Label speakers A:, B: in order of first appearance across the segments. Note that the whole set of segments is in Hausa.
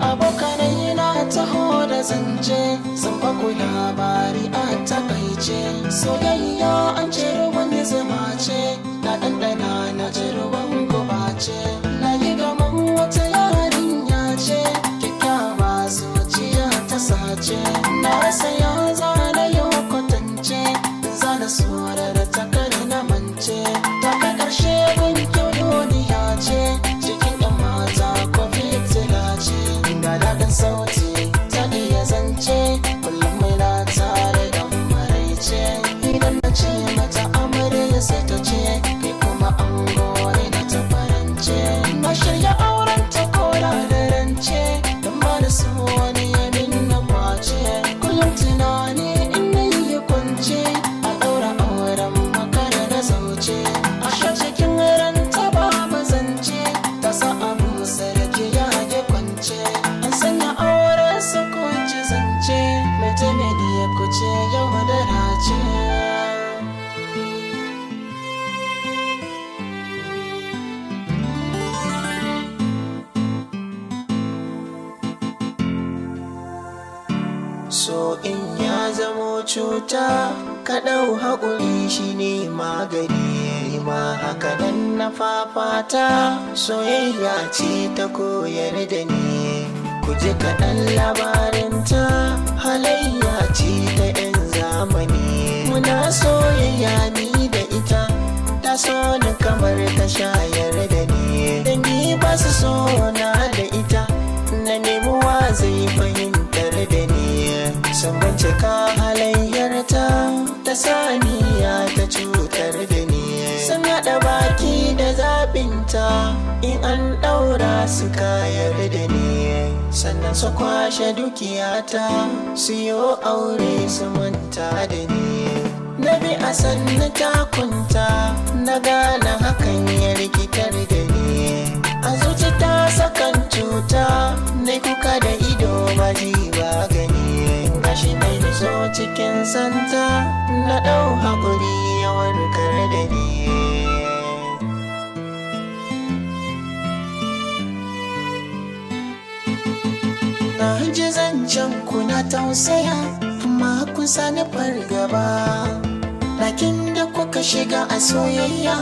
A: Abokanai na taho da zance, zan baku labari a takaice. Soyayya an ce ruwan zuma ce, na ɗanɗana na ji ruwan guba ce. Na yi gaman wata yarinya ce, kyakkyawa zuciya ta sace. Na rasa ya zana yau kwatance, zana surar ta kar na mance. Ta kai ƙarshe gun kyau duniya ce, cikin 'yan mata ko fitila ce. Da daɗin sauti ta iya zance, kullum muna tare da maraice. Idan na ce mata amarya sai ta ce, kai kuma ango ne na ta farance. Na shirya auren ta kora da rance, don ba da su wani yamin na kwace. Kullum tunani in na yi kwance, a ɗaura auren makara na zauce. A sha cikin ranta babu zance, ta sa abu sarki ya ke kwance. An sanya auren su kunci zance, mai taimaki ya kuce yau da race.
B: So in ya zamo cuta, ka ɗau haƙuri shi ne magani. Ma haka nan na fafata, soyayya ce ta koyar da ni. Ku ji kaɗan labarinta, halayya ce ta 'yan zamani. Muna soyayya ni da ita, ta so ni kamar ta shayar da ni. Dangi ba su so na da ita, na nemi wa zai fahimtar da ni. Sun bincika halayyarta, ta saniya ta cutar da ni. Sun haɗa baki da zaɓinta, in an ɗaura su kayar da ni. Sannan su kwashe dukiyata, su yo aure su manta da ni. Na bi a sannu takunta, na gane hakan ya rikitar da ni. A zuci ta sakan cuta, na kuka da ido ba ji ba gani. Gashi na zo cikin santa, na ɗau haƙuri ya warkar da ni. Na ji zancen kuna tausaya, amma kun sani fargaba. Lakin da kuka shiga a soyayya,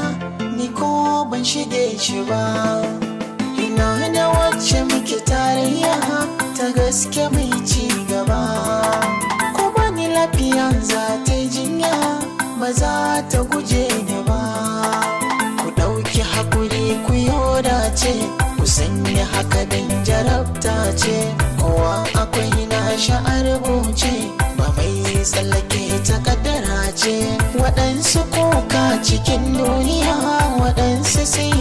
B: ni ko ban shige shi ba. Ina da wacce muke tarayya, ta gaske mai ci gaba. Ko bani lafiya za ta yi jinya, ba za ta guje ni ba. Ku ɗauki haƙuri ku yoda ce, ku sanya haka dan jarabta ce. Kowa akwai na sha'ar rubuce, ba mai tsallake ta kaddara ce. Waɗansu kuka cikin duniya, waɗansu sai